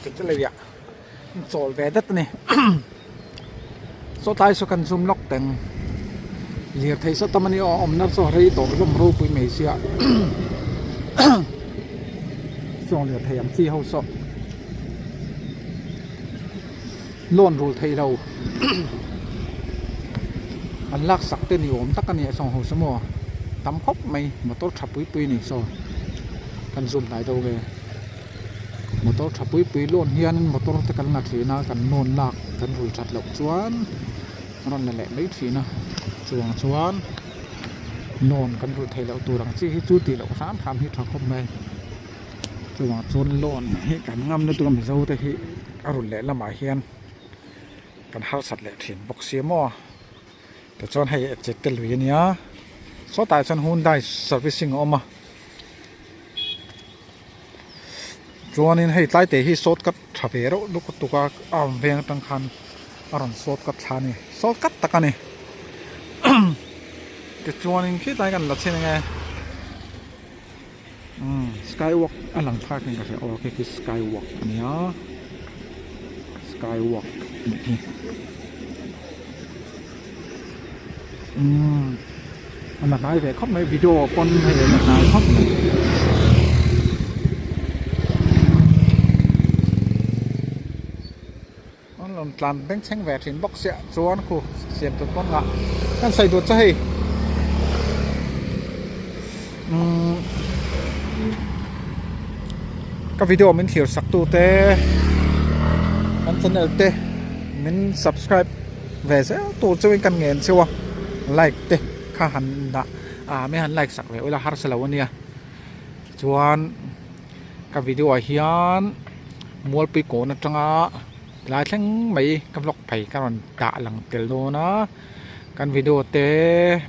Chateluiah an chawl ve dat a ni sawtlai saw kan zoom lawk teng lirthei saw tam a ni aw a awmna chu a rei tawh hlawm ropui mai sia chuang lirthei ang chi ho saw lawn rul theih lo an lak sak te ni awm tak a ni a sawng ho saw maw tam khawp mai motor tha pui pui a ni saw kan zoom hnai deuh ve. Motor tha pui pui lawn hian motor te kan la thin a kan lawn lak kan rui that loh chuan a rawn la leh mai thin a chuvang chuan lawn kan rui theih loh tur ang chi hi chu tih loh hram hram hi tha khawp mai chuvang chuan lawn hi kan ngam lutuk a mizo te hi a run leh lamah hian kan harsat leh thin bawk sia maw tichuan hei chete lui a nia sawtah chuan hyundai servicing a awm a. Chuanin hei tlai te hi short cut tha ve reuh lutuk lutuk a a awm veng atang khan a rawn short cut thla a ni short cut tak a ni tichuanin khilai kan la chhin ange umm sky walk a lang phak in ka hria aw khi khi sky walk a nia sky walk a nih hi umm. A la hnai ve khawp mai video pawn hei a la hnai khawp mai. An rawn tlan bengchheng ve thin bawk sia chuan khu siam tur pawn nghah kan sawi duh che hei umm ka video min thlir sak tu te kan channel te min subscribe ve zel tur chuin kan ngen cheu a like te kha han dah ah mi han like sak ve ula harsa lo ania chuan ka video ah hian mualpui kawn atanga tilai thleng mai ka vlog phei ka rawn dah lang tel dawn a kan video te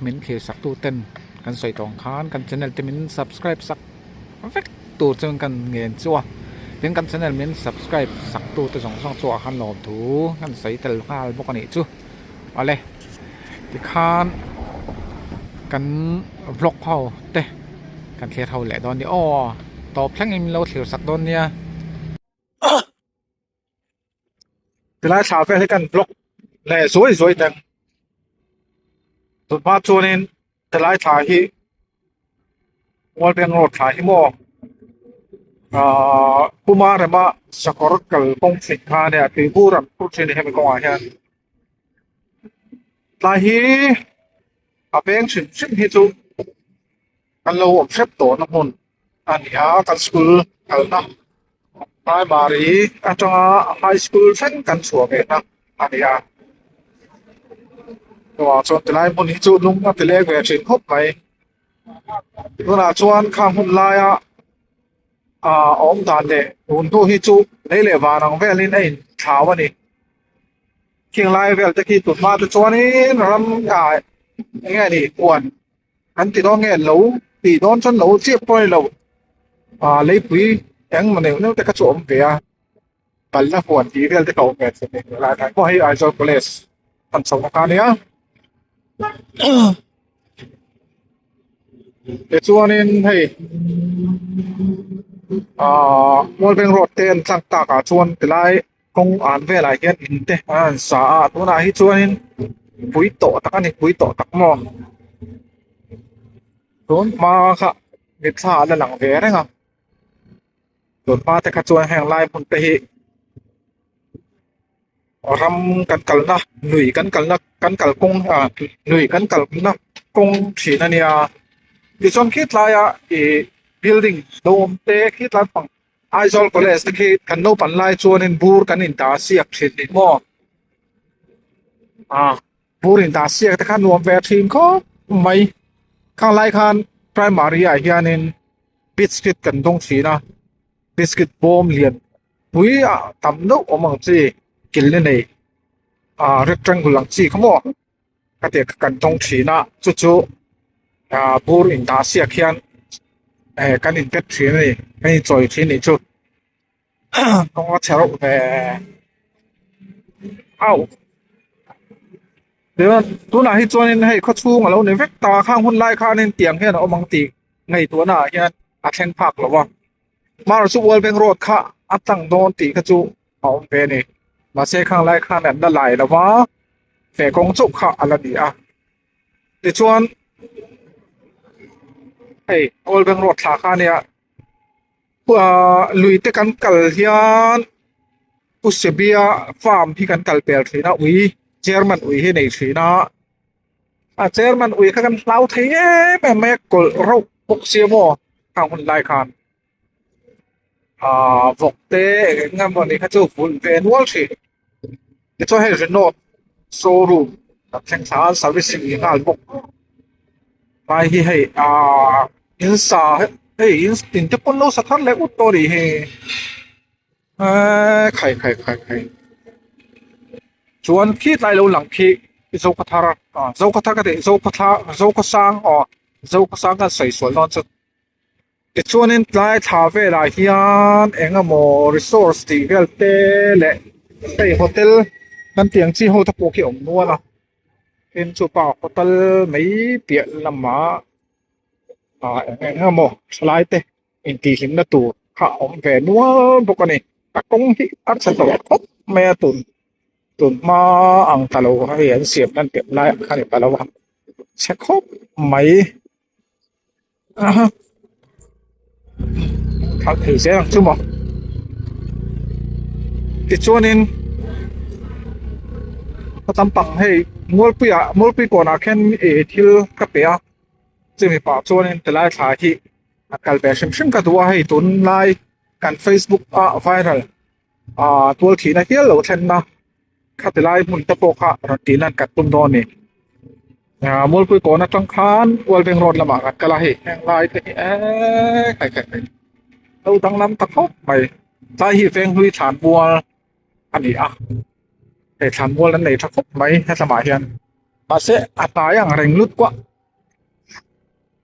min thlir sak tu ten kan sawi tawh ang khan kan channel te min subscribe sak vek tur chuan kan ngen chu a tin kan channel min subscribe sak tu te zawng zawng chu ah khan lawm thu kan sawi tel nghal bawk a nih chu awle tikhan kan vlog ho te kan thlir ho leh dawn a ni aw tawp thleng in min lo thlir sak dawn nia. Tilai thla vel hi kan vlog leh zuai zuai teng tunhma chuanin tilai thla hi Mualbeng road thla hi maw ahh Puma rema sakawr kal kawng thin kha ania tuibur an phur thin a ni hemi kawngah hian tlai hi a veng hrim hrim hi chu kan lo awm hrep tawh na hmun a ni a kan school kalna primary atanga high school thleng kan chhuah ve na a ni a chuvang chuan tilai hmun hi chu lung a ti leng ve thin khawp mai tunah chuan khang hun laia ah a awm dan leh tun hnu hi chu lei leh van ang velin a inthlau a ni. Khing lai vel te khi tun hma te chuanin ram ah eng nge ni huan an ti dawn nge lo tih dawn chuan lo chiah pawh a ni lo ah leipui eng maw neuh neuh te kha chu a awm ve a kalna huan tih vel te kha a awm ve thin a ni lai pawh hei Aizawl college an chho na kha a nia tichuanin hei ah Mualveng road te an tlang takah chuan tilai. Kawng an velah hian in te an rawn sa a tunah hi chuanin pui tawh tak a ni pui tawh tak maw tun hma kha mitthla a la lang ve reng a tun hma te kha chuan heng lai hmun te hi ram kan kalna lui kan kalna kan kalkawng ah lui kan kalna kawng thin a nia tichuan khitlai ah ih building lo awm te khitlai pang. Aizawl College te khi kan naupan lai chuanin bur kan indah siak thin ni maw? Ah, bur indah siak te kha nuam ve thin khawp mai. Khang lai khan primary ah hianin biscuit kan dawng thin a, biscuit bawm lian pui ah tam deuh awm ang chi kilhna nei ah rectangle ang chi kha maw? Ka tih kan tawng thin a chu chu ah bur indah siak hian eh kan in bet thin a ni kan in chawi thin anih chu kawng a chhe reuh ve au tichuan tunah hi chuanin hei khawchhung a lo ni vek ta khang hun lai khanin tiang hian a awm ang tih ngaihtuahna ah hian a thleng phak lo a hmarchaw chu World Bank road kha. a tlang dawn tih kha chu a awm ve a ni mahse khang lai khan an la lai lo va feh kawng chauh kha a la ni a tichuan hei Old Bank Road thla kha a nia ahh lui te kan kal hian Pu Sebia farm hi kan kal pel thin a ui chairman ui hi a nei thin a a chairman ui kha kan hlau thei em em mai a kawlh rauh bawk sia maw khang hun lai khan ahh vawk te eng eng emaw ni kha chu vulh ve nual thin tichuan hei Renault showroom kan thleng thla a servicing ni nghal bawk lai hi hei ahh in sa hei in in te pawn lo sa thar leh ut tawh a nih hi eee khai khai khai khai chuan khi tlai lo lang khi Zokhawthar ah Zokhawthar ka tih Zokhawthar Zokhawsang aw Zokhawsang khan sawi sual dawn chu. Tichuanin tlai thla velah hian eng emaw resource tih vel te leh hei hotel kan tih ang chi ho te pawh khi a awm nual a tin chupa hotel mai piah lamah ah eng eng emaw thalai te intihhlimna tur kha a awm ve nual bawk a ni a kawng hi a chhe tawh khawp mai a tun tun hma ang ta lo hei an siam nan piah laiah khan a ni ta lo a chhe khawp mai. Aha khalh thei zel ang chu maw tichuanin a tam pang hei mualpuiah mualpui kawnah khian ih thil ka pe a chumi pah chuanin tilai thla hi a kal ve hrim hrim ka duh a hei tunlai kan facebook ah viral ah tual thihna hial lo thlenna khati lai hmun te pawh kha rawn tih lan kan tum dawn a ni ah mualpui kawn atang khan Ualveng road lamah kan kal a hei heng lai te hi eeee khai khai khai lo danglam ta khawp mai tlai hi Venghlui thlanmual a ni a hei thlanmual an nei tha khawp mai hetlamah hian mahse a hnai ang reng lut kuah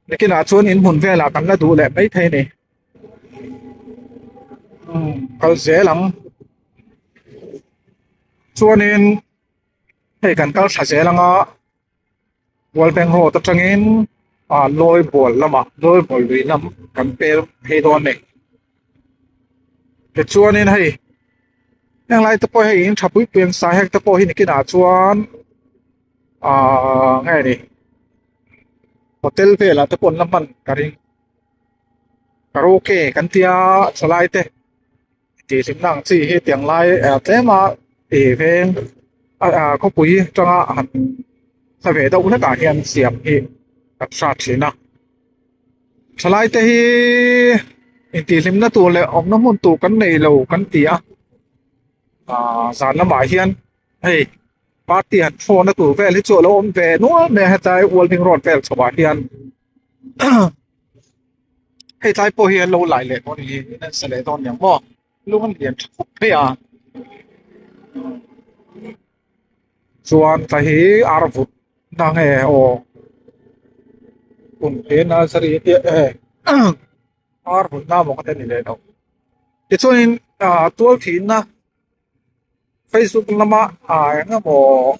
nikinah chuan inhmun velah kan la duh leh maithei a ni. Kal zel ang chuanin hei kan kal thla zel anga World Bank Road atangin ah Lawibual lamah Lawibual lui lam kan pel phei dawn a ni tichuanin hei heng lai te pawh hei in tha pui pui an sa heng te pawh hi nikinah chuan ah nge ni hotel velah te pawh an la hman ka ring. Karaoke kan tia thalai te tih hlimna ang chi hi tiang lai ah tlema ih veng ah khawpui atanga han hla ve deuh hlekah hian siam hi kan hrat thin a thalai te hi intih hlimna tur leh awmna hmun tur kan nei lo kan ti a ah zan lamah hian hei party han thlawhna tur vel hi chu a lo awm ve nual mai a hetlai World Road vel chho ah hian. Hei tlai pawh hi an lo lai leh dawn hi in an sa leh dawn niang maw lung an lian tha khawp mai a chuan tlai hi ar vut na nge aw kum te nursery a tia e ar vut na maw ka ti a ni leh lo tichuanin ah tual thihna Facebook lama ah eng emaw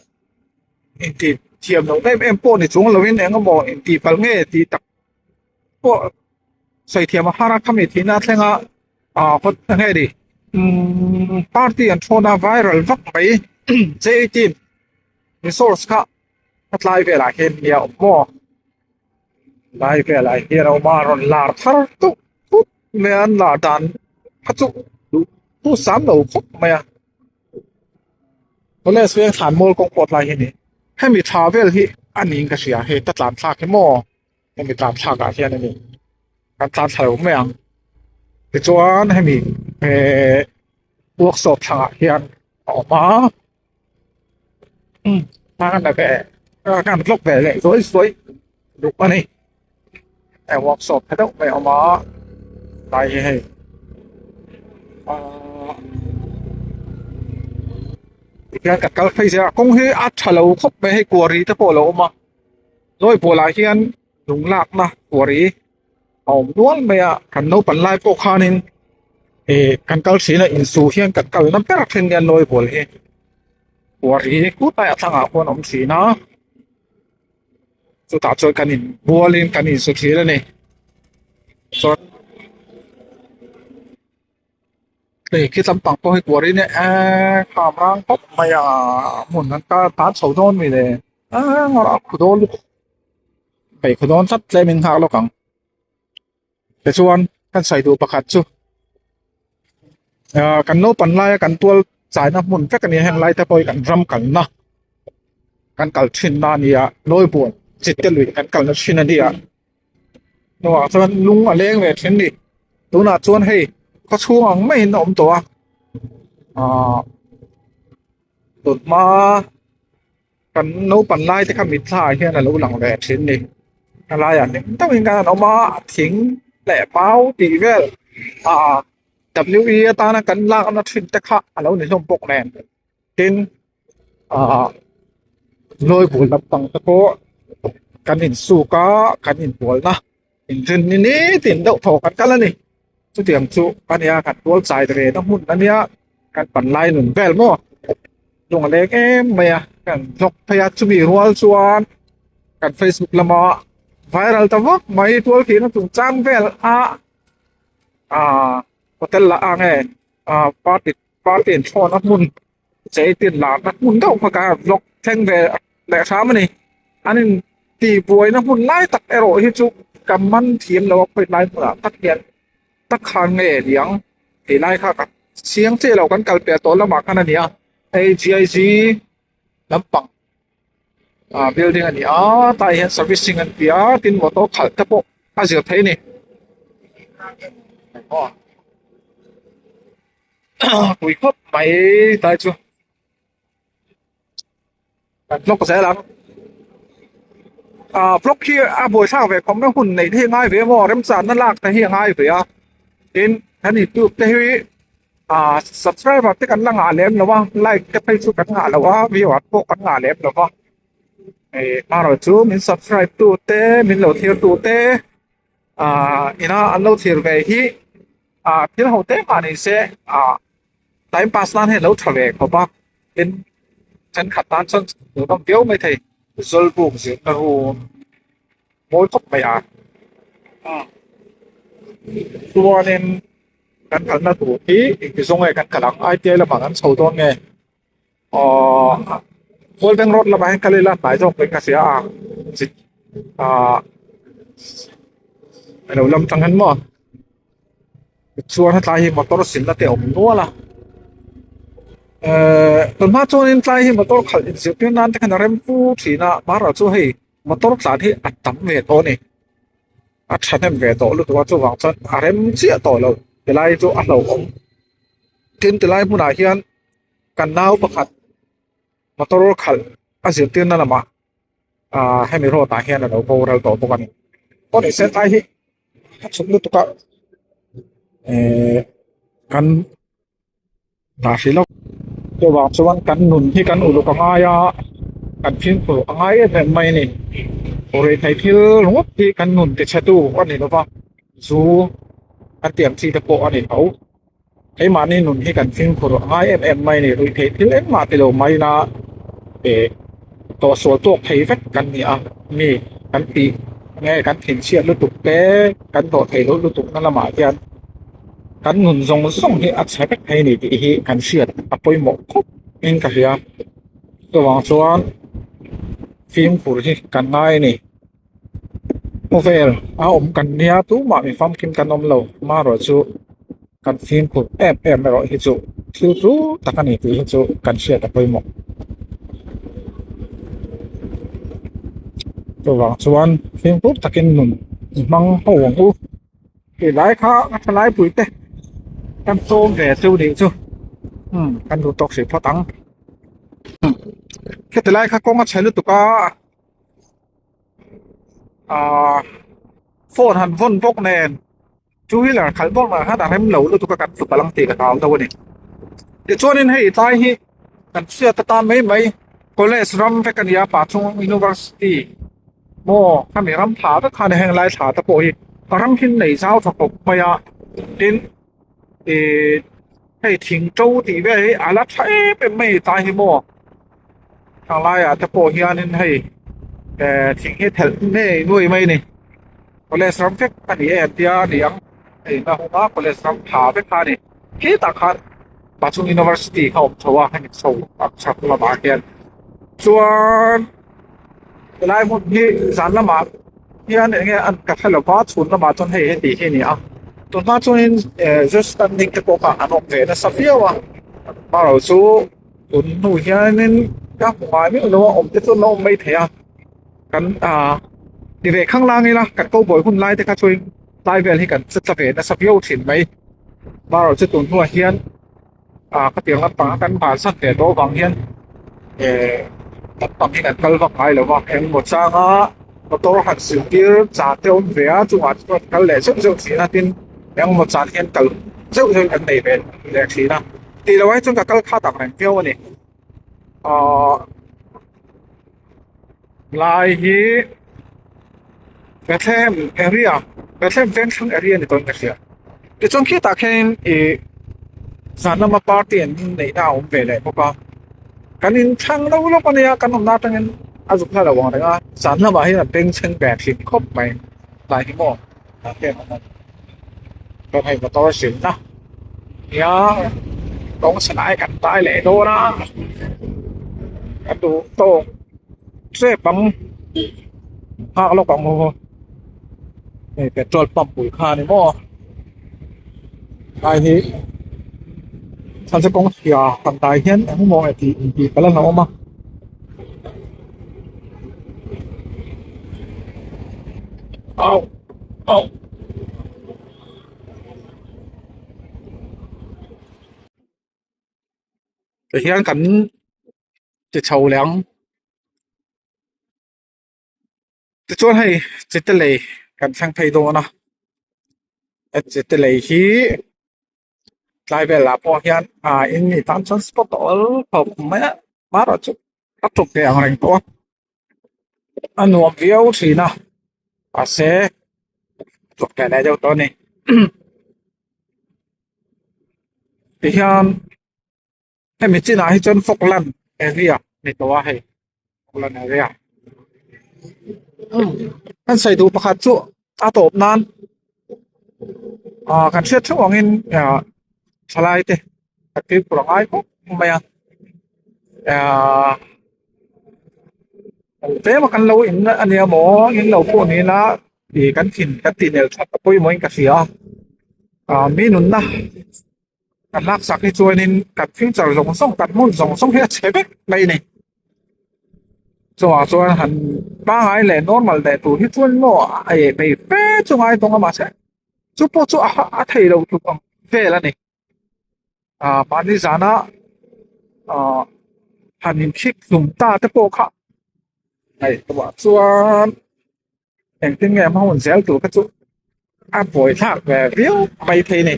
intih thiam loh em em pawh ni chung lovin eng emaw intih palh nge tih tak pawh sawi thiam a har a khami thihna a thleng a ah hot eng nge ni umm party an thawn a viral vak mai J 18 resource kha a tlai velah hian nia awm maw lai velah hian a awm a rawn lar thar tuk thut mai a an lar dan kha chu duh thu sam lo khawp mai a college veng thlan mual kawng pawh tlai hi a ni hemi tha vel hi a niin ka hria hei ka tlan thlak hi maw hemi tlan thlak ah hian a ni kan tlan thla lo mai ang tichuan hemi ehh workshop thlangah hian a awm a. Kan vlog ve leh zuai zuai duh a ni hei workshop tha deuh mai a awm a tlai hi hei ahh tikhian ka kal phei zel a kawng hi a tha lo khawp mai hei quarry te pawh a lo awm a lawi bualah hian lung lakna quarry a awm nual mai a kan naupang lai pawh khanin ih kan kal thin a insuh hian kan kalna ber thin nia nawi bual hi quarry khut aia thlangah khuan a awm thin a chutah chuan kan in bualin kan insu thin a ni chuan. Hei khi lampang pawh hi kuarin eee kham rang khawp mai a hmun an kal tan chho dawn mi le eee a khu dawn lutuk hei khu dawn tlat tlem in nghak lawk ang tichuan kan sawi duh pakhat chu ah kan naupan laia kan tual chaina hmun vek a ni a heng lai te pawh hi kan ram kalna kan kal thin na a ni a Lawibual chite lui kan kalna thin a ni a. Hnuah chuan lung a leng ve thin ni tunah chuan hei khaw chhung ang maiin a awm tawh a ahh tun hma kan naupang lai te kha mitthla ah hian a lo lang ve thin ni a laiah hlim deuhin khan an awm a thing leh mau tih vel ahh w e atana kan lakna thin te kha a lo ni hlawm bawk nen tin. Ahh Lawibul lampang te pawh kan insuk a kan inbualna inrin ni nitin deuh thaw kan kal a ni chutiang chu a nia kan tual chai ve na hmun a nia kan pan lai nun vel maw lung a leng em mai a kan vlog phei a chumi rual chuan kan facebook lama viral ta vak mai tual thihna chungchang vel a ahh hotel lah ang e ahh party party inthlawhna hmun. Chei tin larna hmun deuh kha ka vlog thleng ve leh hram a ni. An in tih buaina hmun lai tak erawh hi chu ka man thiam lo a khawi lai hmunah tak hian tak khan nge niang tih lai kha ka chiang chiah lo kan kal piah tawh lamah khan a ni a hei G_I_G lampang ah building a ni a tah hian servicing an ti a tin motor khalh te pawh a zir theih a ni. Pui khawp mai tai chu kan vlog zel ang ah vlog hi a buaithlak ve khawp mai hun neih te hi a ngai ve maw remchanna lak te hi a ngai ve a tin kan youtube te hi ah subscriber te kan la ngah lem lo a like te phei chu kan ngah lo a viewer pawh kan ngah lem lo va hei erawh chu min subscribe tu te min lo thlir tu te ah ina an lo thlir ve hi. Ah thil ho te mah ni se ah time pass nan hian lo tha ve khawp a tin thenkhat tan chuan hmuhnawm viau mai thei zawlbuk zirna room mawi khawp mai a chuanin kan kalna tur hi engti zawng nge kan kal ang I T I lamah kan chho dawn nge aww golden road lamah hian kal ila hnai zawk pawhin ka hria a ah alo lam tang hian maw. Tichuan hetlai hi motor silna te a awm nual a ehh tunhma chuanin tlai hi motor khalh inzirtir nan te khan a rem fu thin a hmarah chu hei motor tlan hi a tam ve tawh a ni a thahnem ve tawh lutuk a chuvang chuan a rem chiah tawh lo tilai chu a hlauhawm tin tilai hmunah hian kan nau pakhat motor khalh a zirtirna lamah ah hemi road ah hian a lo boral tawh bawk a ni aw ni se tlai hi a chhuk lutuk a ehh kan dah hrih lawk chuvang chuan kan nun hi kan uluk a ngai a kan fimkhur a ngai em em mai a ni ruihtheih thil ringawt hi kan nun tichhe tu a ni lova zu kan tih ang chi te pawh a ni tho. Keimahni nun hi kan fimkhur a ngai em em mai a ni. Ruihtheih thil engmah ti lo mai ila eh tawhsual tawk thei vek kan ni a, mi kan tih nge kan thinchhiat lutuk te kan dawh theih loh lutuk na lamah hian kan nun zawng zawng hi a chhe vek thei a ni tih hi kan hriat a pawimawh khawp in ka hria. Chuvang chuan fimkhur hi kan ngai a ni. Khawvel a awm kan nia tumah mi famkim kan awm lo marawh chu kan fimkhur em em erawh hi chu thil tul tak a ni tih hi chu kan hriat a pawimawh. Chuvang chuan fimkhur takin nun i hmang ho ang u tih lai kha a thalai pui te kan sawm ve chu nih chu umm kan duh tawk hrih phawt ang kheti lai kha kawng a chhe lutuk a. Ahh phone han vawn bawk nen two wheeler khalh bawk nen khan a rem lo lutuk a kan tlu palh ang tih ka hlau deuh a ni tichuanin hei tlai hi kan hriat atan mai mai college ram vek a ni a Pachhung University maw khami ram thla vek khan heng lai thla te pawh hi a ram hi nei zau tha khawp mai a tin ih hei thing to tih vel hi a la tha em em mai tlai hi maw. Thlang laiah te pawh hianin hei eh thing hi thelh ngei nuai mai a ni college ram vek a ni em tia a ni ang hei na hunga college ram tha vek kha a ni. Khitah khan Pachhung University kha a awm chho a hemi chho a chhak lamah hian chuan helai hmun hi zan lamah hian eng nge an ka hre lo va chhun lamah chuan hei heti hi a ni a tunhma chuanin eh just standing te pawh kha an awm ve nasa viau a marawh chu tun hnu hianin ka hmu ngai miah lo a awm te chu an lo awm mai thei a kan ah ti ve khang lang ila kan cowboy hun lai te kha chuan tlai vel hi kan che tla ve nasa viau thin mai marawh chu tun hnuah hian ah khatiang lampang a kan bansan ve tawh avang hian eh lampang hi kan kal vak ngai lo va engemaw changa motor han sil tir chah te awm ve a chungah chuan kal leh zeuh zeuh thin a tin engemaw chan hian kal zeuh zeuh kan nei ve leh thin a tih loh ai chuan ka kal khat ang reng viau a ni ahh lai hi Bethlehem area Bethlehem vengthlang area ni tawhin ka hria tichuan khitah khianin ih zan lama party an neihna a awm ve leh bawk a kan inthlang lo lawk a nia kan awmna atangin a zuk hla lo ang reng a zan lamah hian a bengchheng ve thin khawp mai tlai hi maw tah hian a awm a chuan hei motor silna nia kawng chhanah kan dai leh dawn a ka duh tawk hrep ang nghak lawk ang aw hei petrol pump pui kha a ni maw lai hi chhan chu kawng chhia kan dai hian engemaw tih intih palh a awm a. Au au tihian kan ti chho leh ang tichuan hei chite lei kan thleng phei dawn a chite lei hi tlai velah pawh hian ah in mi tan chuan spot a awl khawp mai a amaherawhchu a tuk ve ang reng tawh a a nuam viau thin a mahse tuk ve leh deuh tawh a ni tihian hemi chinah hi chuan Falkland area ni tawh a hei Falkland area kan sawi duh pakhat chu a tawp nan ah kan hriat theuh angin ah thalai te a fimkhur a ngai khawp mai a ah tlem a kan lo in a nia maw in lo pawh ni ila ih kan thin kan tih nel that a pawimawh in ka hria ah mi nunna. Kan laksak hi chuanin kan future zawng zawng kan hmun zawng zawng hi a chhe vek mai a ni. Chungah chuan han pangngai leh normal leh tur hi chuan maw a eh bei fe chu ngai dawn a mahse chu pawh chu a thei lo tluk ang vel a ni. Ah mahni zana ah han inkhik hlum ta te pawh kha ngaihtuah chuan. Engtin nge hma hun zel tur kha chu a buai thlak ve viau mai thei ni.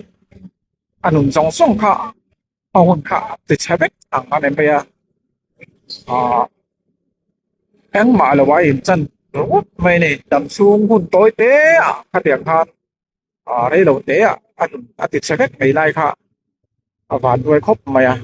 A nun zawng zawng kha a hun kha a ti chhe vek ang a ni mai a. Ahh engmah lo a inchan ringawt mai ni. Dam chhung hun tawi te ah khatiang khan ahh reilo te ah a nun a ti chhe vek mai lai kha a van duai khawp mai a.